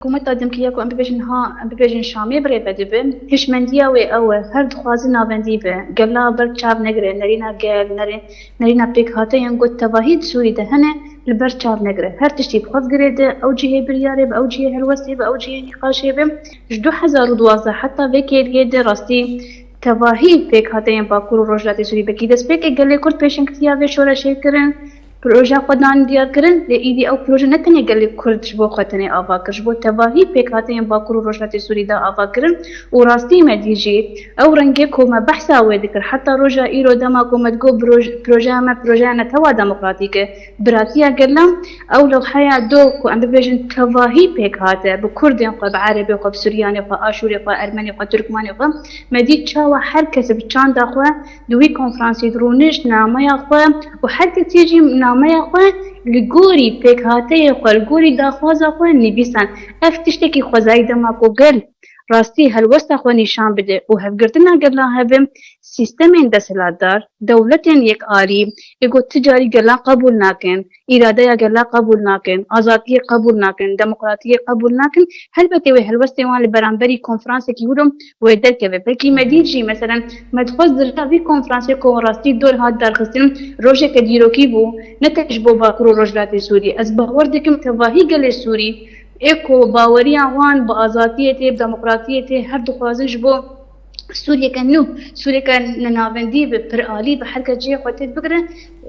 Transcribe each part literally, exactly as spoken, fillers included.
Hikûmeta demkî ya ku em bibêjin ha, em bibêjin Şamê bi rê ve dibe, hişmendiya wê ew e, her dixwaze navendî be, gela ber çav negire, nerîna gel, nerê-, nerîna pêkhateyên ku tevahî di Sûrî de hene, li ber çav negire. Her tiştî bi xwe ve girê de, ew cihê biryarê be, ew cihê helwestê be, ew cihê nîqaşê be. Ji du hezar û duwazdeh heta vê kêliyê de rastî tevahî pêkhateyên Bakur û Rojhilatê Sûrî, belkî destpêkê gelê Kurd pêşengtiya vê şoreşê kirin, projeya xwe dan diyar kirin, lê îdî ew proje ne tenê gelê Kurd ji bo xwe tenê ava kir, ji bo tevahî pêkhateyên Bakur û Rojhilatê Sûrî da ava kirin û rastî me dî jî ew rengê ku me behsa wê dikir, heta roja îro dema ku me digot bi roj-, projeya me projeya netewa demokratîk e, biratiya gelan, ew lewheya do ku em bibêjin tevahî pêk hate, bi Kurdên xwe, bi Erebê xwe, bi Suryanê xwe, Aşûrê xwe, Ermenê xwe, Tirkmanê xwe, me dît çawa her kes bi çanda xwe di wî konferansê de rûnişt, nameya xwe û her kesî jî nameya xwe li gorî pêkhateyê xwe, li gorî daxwaza xwe nivîsan. Ev tiştekî xwezayî dema ku gel rastî helwesta xwe nîşan bide û hevgirtina gelan hevim sîstemên desthilatdar, dewletên yekalî, ê ku ti carî gelan qebûl nakin, îradeya gelan qebûl nakin, azadiyê qebûl nakin, demokratiyê qebûl nakin, helbetê wê helwestê wan li beramberî konferansekî wilo wê derkeve. Belkî me dît jî, meselen, me dixwest di rêya vî konferansê ku rastî dor hat darxistin, rojeke dîrokî bû, ne tenê ji bo Bakur û Rojhilatê Sûrî. Ez bawer dikim tevahî gelê Sûrî, ê ku baweriya wan bi azadiyê tê, bi demokratiyê tê, her dixwazin ji bo Sûriyeke nû, Sûriyeke nenavendî bi piralî, bi her kes cihê xwe tê bigire,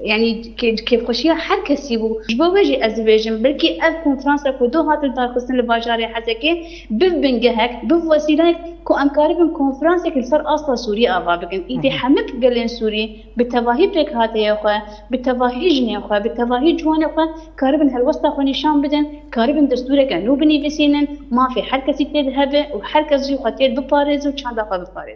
yanî kê-, kêfxweşiya her kesî bû. Ji bo vê jî ez dibêjim, belkî ev konferansa ku do hatin darxistin li bajarê Hezekê, biv bingehek, biv wesîleyek ku em karibin konferansek li ser asta Sûriyê ava bikin. Îdî hemik gelên Sûrî bi tevahî pêkhateyê xwe, bi tevahî jinên xwe, bi tevahî ciwanê xwe karibin helwesta xwe nîşan bidin, karibin destûreke nû binivîsînin, mafê her kesî tê de hebe û her kes jî xwe tê de biparêze û çanda xwe biparêze.